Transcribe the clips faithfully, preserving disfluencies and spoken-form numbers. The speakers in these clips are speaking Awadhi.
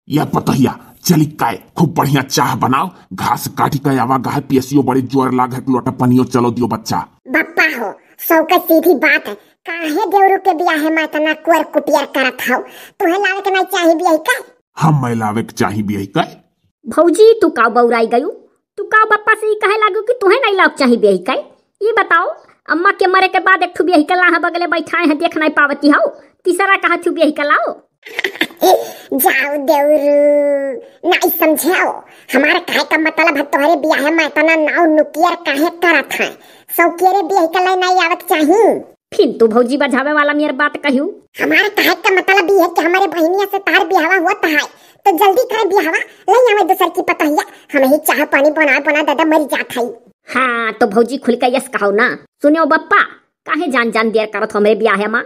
या पतोहिया, चली काय, खूब बढ़िया चाह बनाओ, घास काटी का आवा गाय, पियसियो बड़ी जोर लाग है, एक लोटा पनियो चलो दियो बच्चा। बप्पा हो, सौके सीधी बात है, काहे देवरू के बियाहे मा इतना कुअर कुटियर करत हौ? तुहे लावे के नाई चाही बियाही का? हम मैं लावे के चाही बियाही का? भौजी, तू का बौराई गयू? तू का बप्पा से ई कहे लागू कि तुहे नाई लावे के चाही बियाही का? ई बताओ, अम्मा के मरे के बाद एक ठू बियाही का लाहा बगले बैठाए हैं, देख नाई पावती हौ, तीसरा कहा थू बियाही का लाओ? जाओ देवरू, नाई समझेओ। हमार कहे का मतलब है, तोहरे बियाहे मा इतना नाव नुकियर काहे करत है? सौकियरे बियाही का लाई नाई आवत चाही। फिन तू भौजी बजावे वाला मेर बात कहियो। हमार कहे का मतलब ई है कि हमारे बहिनिया से तार बियाहवा होत है, तो जल्दी करे बियाहवा, ले आवे दूसर की पतोहिया। हम ही चाह पानी बना बना दादा मरी जात है। हाँ, तो भौजी खुल के यस कहो ना। सुनो बप्पा, काहे जान जान देर करत हो हमरे बियाहे मा?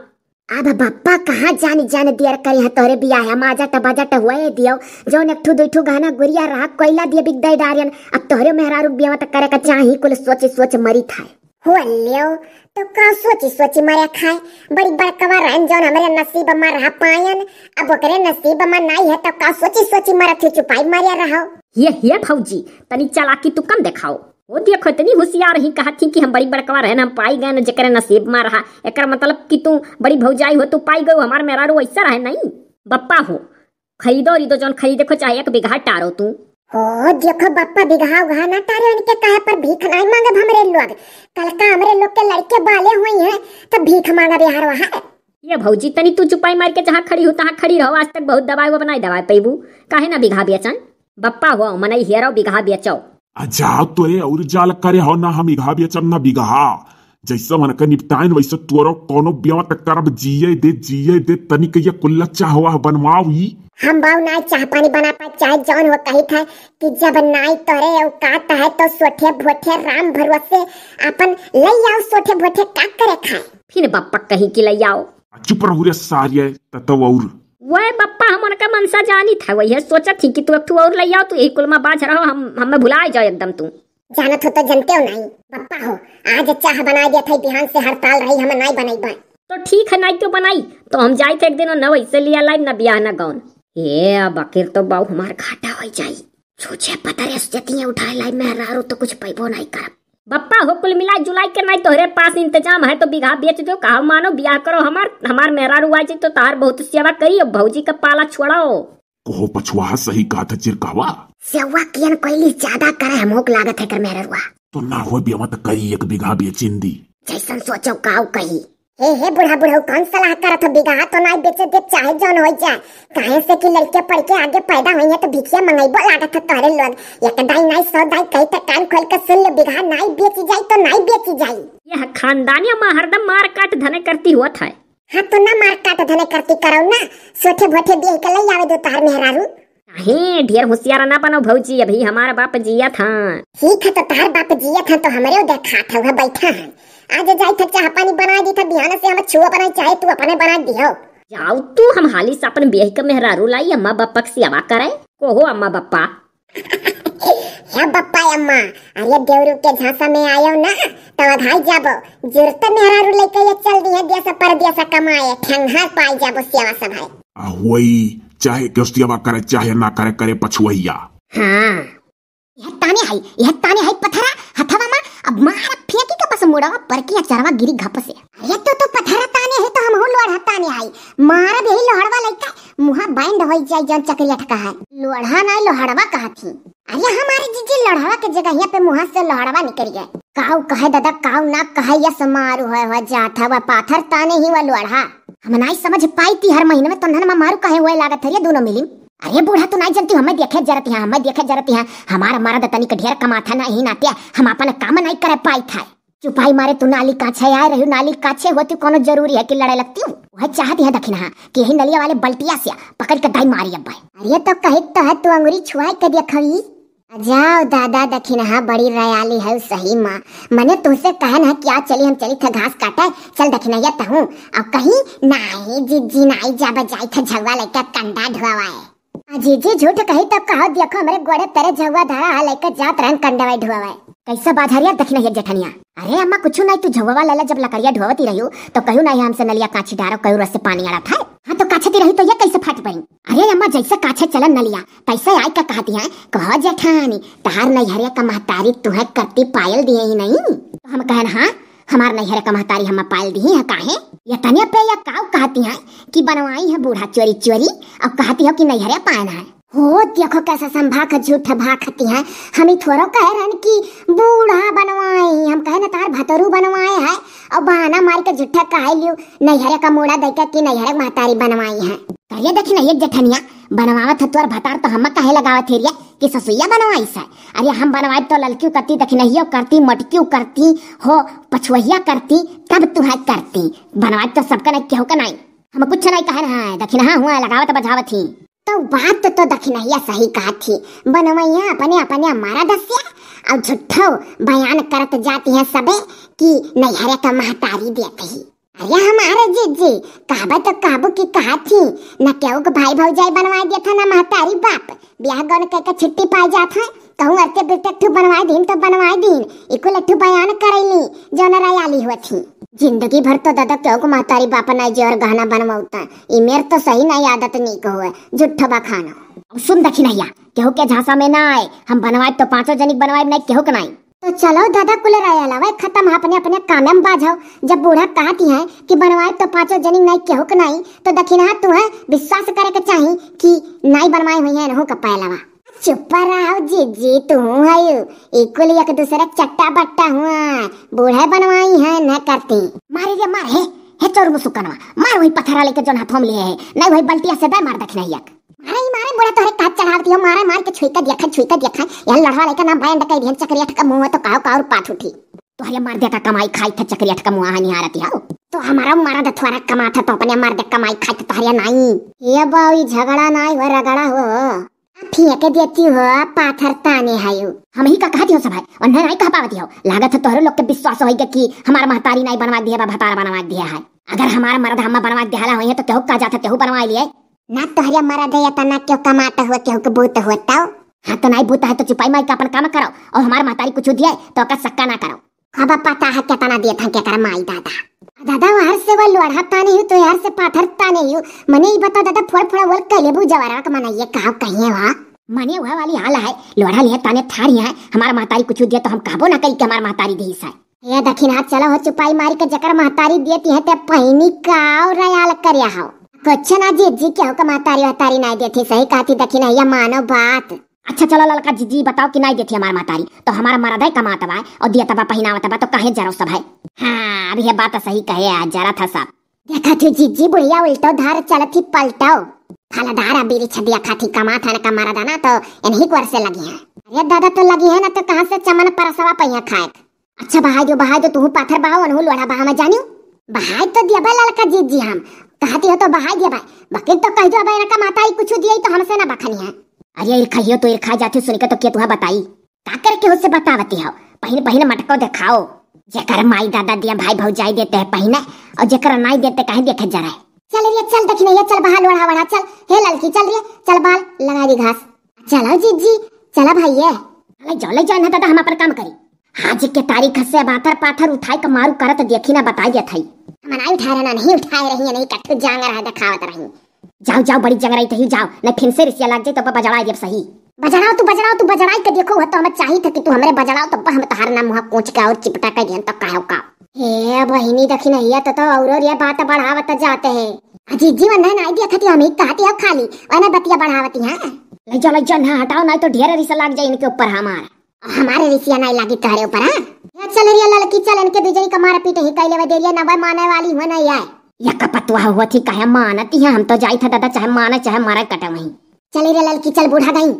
अब बप्पा कहाँ जानी जान दियर करी है तोहरे बियाह है, माजट बजट हुए दियो, जौन एक ठू दुई ठू गहना गुरिया रहा कोइला दिए बिक दे डारियन। अब तोहरे मेहरारू बियाह त करे का चाही, कुल सोची सोच मरी था। हो लियो, तो का सोची सोची मरे खाए, बड़ी बड़कवा रहन जौन हमरे नसीब मा रहा पायन, अब ओकरे नसीब मा नाई है तो का सोची सोची मरत ही चुपाई मरिया रहो। ये, ये भौजी, तनी चालाकी तू कम देखाओ। ओ देखो, इतनी होशियार ही, कहत ही कि हम बड़ी बड़कवा रहन, हम पाई गए न जेकरे नसीब मा रहा। एकर मतलब कि तू बड़ी भौजाई हो, तू पाई गयो, हमार मेहरारू वैसा रहे नहीं। बप्पा हो, खरीदो रीदो जौन खरीदे को चाहे एक बिगहा टारो तू। हो देखो बप्पा, बिगहा उगहा ना टारे, उनके कहे पर भीख नाई मांगब हमरे लोग। कल का हमरे लोग के लड़के बाले हुई हैं, तब भीख मांगब यार वहाँ। ये भौजी, तनी तू चुपाई मार के जहाँ खड़ी हो तहाँ खड़ी रहो, आज तक बहुत दबाए वो बनाई दबाए पैबू, काहे ना बिगहा बेचन? बप्पा हो, मनई हेरो बिगहा बेचो। आ जाओ तोरे और जाल करे हो ना, हम इगहा बेचब ना बिगहा। जैसे मन के निपटाइन वैसे तोरो कोनो ब्याह तक करब, जिए दे, जिए दे, तनी के ये कुल्ला चाहवा बनवाओ ई। हम बाऊ नाई चाह पानी बना पाए, चाहे जौन हो कही था कि जब नाई तोरे औकात है तो सोठे भोठे राम भरोसे अपन ले आओ सोठे भोठे का करे खाए। फिर बप्पा कही कि ले आओ। आ चुप रहू रे सारिये, ततौ और। वह बप्पा, हम उनका मनसा जानी था, वही सोचत ही कि तू एक ठू और ले आओ, तू यही कुल मा बाझ रहो, हम, हमें भुलाए जाओ एकदम तू। जानत हो तो जनते हो नहीं, बप्पा हो, आज चाह बनाए देत है, बिहान से हड़ताल रही, हम नाई बनैबे। तो ठीक है, नाई क्यों बनाई, तो हम जाई थे एक दिन और न वैसे लिया लाई, न बियाह न गौन। ए, अब आखिर तो बाऊ हमार घाटा हो जाई। छूछे पतरे से जतिये उठाए लाई मेहरारू तो कुछ पैबो नाई करब। बप्पा हो, कुल मिला जुलाई के नाई तोहरे पास इंतजाम है तो बिगहा बेच दो, कहा मानो बियाह करो हमार, हमार मेहरारू आ जाई तो तहार बहुत सेवा करी, अब भौजी का पाला छोड़ो। कहो पछुआ सही कहा था चिरकावा। सेवा कियन कोइली ज्यादा करे हमोक लागत है कर मेहररुआ। तो ना हो बियाह तो करी एक बिगहा बेचिन दी। जैसन सोचो काऊ कही। हे, हे बूढ़ा, बूढ़ऊ कौन सलाह करत हो? बिगहा तो नाई बेचे देब, चाहे जौन होइ जाए, काहे से कि लड़के पढ़ के आगे पैदा होइहैं तो भिखिया मंगइबो लागत है तोहरे लोग। एक दाई नाई सौ दाई कही तो कान खोल के सुन लो, बिगहा नाई बेची जाई तो नाई बेची जाई। यह खानदानिया मा हरदम मार काट धने करती होत है। हाँ तो ना मार काट धने करती करौ ना, सोठे भोठे बियाह के लई आवे दो तोहर मेहरारू। काहे ढेर होशियार ना बनो भौजी, अभी हमार बाप जियत हैं। ठीक है तो तोहर बाप जियत हैं तो हमरे देखात है, वह बैठा है। आज जाई थे चाह पानी बनाए दी थे, बिहान से हम छुआ बनाई चाहे तू अपने बनाए दिहो। जाओ तू, हम हाली से अपन बियाह के मेहरारू लाई, अम्मा बापक सेवा करे। कहो अम्मा बापा। हे बप्पा अम्मा, अरे देवरू के झांसा में आयो ना, तो अघाई जाबो। जुरत मेहरारू लेके ये चल दी है देश परदेश कमाए, ठंगा पाई जाबो सेवा सभाए। आ होई, चाहे क्यों सेवा करे, चाहे ना करे, करे पछुआइया। हाँ। यह ताने है, यह ताने है पथरा, हथवा मा, अब मारा फेंकी के बस मुड़वा पर की अचरवा गिरी घप से। अरे तो, तो पथरा ताने है तो हम हो लोढ़ा ताने है। मारब यही लोहड़वा लइका, मुहा बैंड होई जाई जौन चकरी अटका है। लोढ़ा नाई लोहड़वा कहत ही। अरे हमारे जीजी लोढ़वा के जगहिया पे मुहा से लोहड़वा निकल गए। काऊ कहे दादा, काऊ ना कहे, यस मारू है हो जात है, वह पाथर ताने ही वह लोढ़ा। हम नाई समझ पाई थी हर महीने में तन्हन मा मारू कहे हुए लागत है ये दोनों मिली। अरे बूढ़ा तू नाई जनती, हमें देखे जरती है, हमें देखे जरती है। हमारा मरद तनिक ढेर कमाथा ना ही नाते हम अपन काम नाई करे पाई था। चुपाई मारे तू नाली काछे आए रही, नाली काछे होती कोनो जरूरी है कि लड़े लगती हूँ? वह चाहती है दखिनहा कि यही नलिया वाले बल्टिया से पकड़ के दाई मारी अब। अरे तो कहित तो है तू अंगुरी छुआई के देखवी। जाओ दादा दखिनहा बड़ी रयाली है सही मा। मने तुहसे कहन है कि आ चली हम चली थे घास काटे, चल दखिनहा तहूँ। अब कहीं नाही जीजी नाही जाब जाई थे झगवा लेके कंडा ढुआवाए। आ जीजी झूठ कही तो कहो, देखो हमरे गोड़े तेरे झगवा धरा है, लेके जात रहन कंडवा ढुआवाए। कैसा बाझा रे यार दखिनहिया जेठनिया? अरे अम्मा, कुछु नाई, तू झउवा लेला जब लकड़िया ढोवती रहियो, तो कहू नाई हमसे नलिया काछी डारो, कहू रस से पानी अड़त है। हाँ, तो काछती रही तो ये कैसे फाट पड़ी? अरे अम्मा, जैसे काछे चलन नलिया, तैसे आई का कहती है, कहो जेठानी, तहार नैहरिया का महतारी तुहे करती पायल दिए ही नहीं? तो हम कहन, हाँ, हमार नैहरे का महतारी हम्मा पायल दिही है, काहे? ये तनिया पे या काऊ कहती है कि बनवाई है बूढ़ा चोरी चोरी, और कहती हो कि नैहरे पायन है। हो, देखो कैसा संभाख झूठ भाखती है। हम ही थोड़ो कहे रहन कि बूढ़ा बनवाई, हम कहे न तार भतरू बनवाए है, और बहाना मार के झूठा कहे लियो नैहरे का मूड़ा देके कि नैहरे महतारी बनवाई है। करिए देखी नहीं एक जेठनिया, बनवावत है तोर भतार तो हम कहे लगावत है रे कि ससुइया बनवाई से। अरे हम बनवाइब तो ललकियो करती, दखिनहियो करती, मटकियो करती, हो पछुहिया करती, तब तुहे करती। बनवाइब तो सबका नहीं, केहू का नहीं। हम कुछ नहीं कहन है, दखिनहा हुआ लगावत बजावत ही। तो बात तो दखिनहिया सही कहत ही, बनवैया अपने अपने मारा दसिया, और झूठो बयान करत जाती है सबे कि नैहरे का महतारी देत ही। अरे हमारे जीजी, कहबे तो कहबू कि कहत ही, न केहू के भाई भौजाई बनवाए देत है, न महतारी बाप। ब्याह गौन कह के छुट्टी पाए जात है, कहूँ अरते बिरते ठू बनवाए दीन तो बनवाए दीन, इकुल ठू बयान करैली, जौन रयाली होत ही। जिंदगी भर तो दादा केहू को महतारी बाप नाई जे और गहना बनवाउता, ई मेर तो सही नाई आदत नीक हुए, झूठ बखाना। सुन दखिनहिया, केहू के झांसा में ना आए, हम बनवाए तो पांचों जनिक बनवाए, नहीं केहू के नाई। तो चलो दादा, कुल रयालवे खत्म, अपने अपने काम में बाझो। जब बूढ़ा कहती है कि बनवाए तो पांचों जनी नाई केहू के नाई, तो दखिनहा तुहे विश्वास करे के चाही कि नाई बनवाए हुई है इनहू का पहलवा। चुप रहो जीजी, तू हयू, इकुल एक दूसरे चट्टा बट्टा हुआ, बूढ़े बनवाई है न करती। मारे रे मार, हे, हे चोर मुसुकनवा, मार वही पत्थरा लेके जौन हाथों में लिए है, नहीं वही बल्टिया से दे मार दखिनहिया के। मारे ही मारे, बूढ़ा तोहरे काट चढ़ावती हो, मारे मार के छुई के देखा, छुई के देखा। यह लड़वा लइका ना बैंड कह दिहन, चकरिया ठका मुंह तो काव काव पाठ उठी। तोहरे मर्दे का कमाई खाई था, चकरिया ठका मुंह निहारती हो। तो हमारा मर्द थोड़ा कमात है तो अपने मर्दे कमाई खाई था, तोहरे नाई। ये बाऊ, ई झगड़ा नाई हो, रगड़ा हो। आप ही के देती हो, पाथर ताने हयू। हम ही का कहती हो सब है, उन्हें नाई कह पावती हो। लागत है तोहरे लोग के विश्वास होई गया कि हमार महतारी नाई बनवा दिया बा, भतार बनवा दिया है। अगर हमार मर्द हम्मा बनवा दिया होई है तो केहू का जाता, केहू बनवा लिए। ना तोहरे मरद है, या तना क्यों कमाता हुआ, केहू के बूत हुआ तौ? हाँ, तो नाई बूत है तो चुपाई माई का अपन काम करो, और हमार महतारी कुछ दिए तो ओकर सक्का ना करो। अब पता है केतना देत हैं केकर माई दादा। दादा, वहर से वो लोढ़ा ताने हूँ, तो यार से पाथर ताने हूँ। मने ई बता दादा, फोड़ फोड़ बोल कैले बू जवारा का मना ये कहा कहिए वहाँ। मने वह वाली हाल है, लोढ़ा लिए ताने थारी है, हमार महतारी कुछ दिए तो हम कहबो ना करी कि हमार महतारी दी है। ए दखिनहा, चलो हो चुपाई मारी के, जकर महतारी देती है ते पहिनी का और रयाल करिया हो। कुछ ना जीजी, केहू का महतारी वहतारी नाई देती, सही कहती दखिनहिया, मानो बात। अच्छा चलो ललका जीजी, बताओ कि नाई देती हमार महतारी, तो हमारा मरद है कमात बा और दिया तबा पहिनावत बा, तो काहे जरो सब है। हाँ, अब ये बात सही कहे, आज जरा था सब। देखा थी जीजी, बुढ़िया उल्टो धार चलत ही पलटो। फलदार अबीरी छदिया खाती कमात है न का मरद ना, तो इन्हीं को से लगी है। अरे दादा, तो लगी है ना, तो कहाँ से चमन परसवा पहिया खाए? अच्छा, बहाई दो, बहाई दो, तुहू पाथर बहाओ, अनहू लोढ़ा बहा, मैं जानियो। बहाई तो दिया बा ललका जीजी हम, कहती हो तो बहाई दिया बा, बकिर तो कह दो, अब इनका महतारी कुछ दिया ही तो हमसे ना बखनी है। अरे इरखाइयो तो इरखा जाती, सुन के तो के तुहा बताई। का करे के हो से बतावती हो, पहिन पहिन मटको देखाओ। जेकर माई दादा दिया भाई भौजाई देते हैं पहिने, और जेकर नाई देते काहे देखे जरा है। चल रे चल, दखिनहिया चल, बहा लोढ़ा वढ़ा चल। हे ललकी चल रे, चल बाल लगा दी घास। चलो जीजी, चला भैया। ले जाओ, ले जाओ ना दादा, हम अपन काम करी। आज के तारीख से बाथर पाथर उठाए के मारू करत देखी ना, बताई देत हई। हम नाई उठाए रहे ना, नहीं उठाए रही, नहीं कठू जांगर है दिखावत रही। जाओ जाओ, बड़ी जंगराई तही जाओ, नहीं फिर से रिसिया लाग जाए तो बजड़ाई देब सही। बजड़ाओ तू, बजड़ाओ तू, बजड़ाई के देखो, है तो हमें चाहिए था कि तू हमरे बजड़ाओ तब हम तोहार ना मुँह कोच के और चिपटा के दिहन तो काहो का। हे बहिनी, दखिनहिया तो, तो औरो रे बात बढ़ावत जाते हैं। अजी जी, वन्ने नाई देखती, हम ही कहती हो खाली, वन्ने बतिया बढ़ावती हैं। ले जाओ, ले जाओ ना, हटाओ, नहीं तो ढेर रिस लाग जाए इनके ऊपर हमार। हमारे रिसिया नाई लागी तोहरे ऊपर, हाँ? ये चल रिया ललकी, चल इनके दुजई का मार पीट ही कैले वे देरिया ना, वह माने वाली हुआ नहीं है। या कपतुआ हुआ थी, काहे मानती है, हम तो जाई था दादा, चाहे माने चाहे मारे कटे वहीं। चली रे ललकी, चल बूढ़ा गई।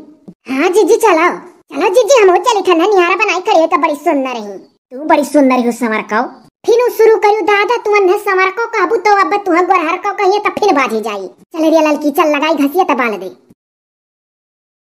हाँ जीजी चलो, चलो जीजी, हम चली ठंडा निहारा बनाई खड़ी है तो बड़ी सुंदर रही। तू बड़ी सुंदर हो संवरको। फिर उ शुरू करू दादा, तू अन्हे संवरको कहबू तो अब तू गोरहरको कहिए तो फिर बाजी जाई। चल रे ललकी, चल लगाई घसिया तो बाल दे।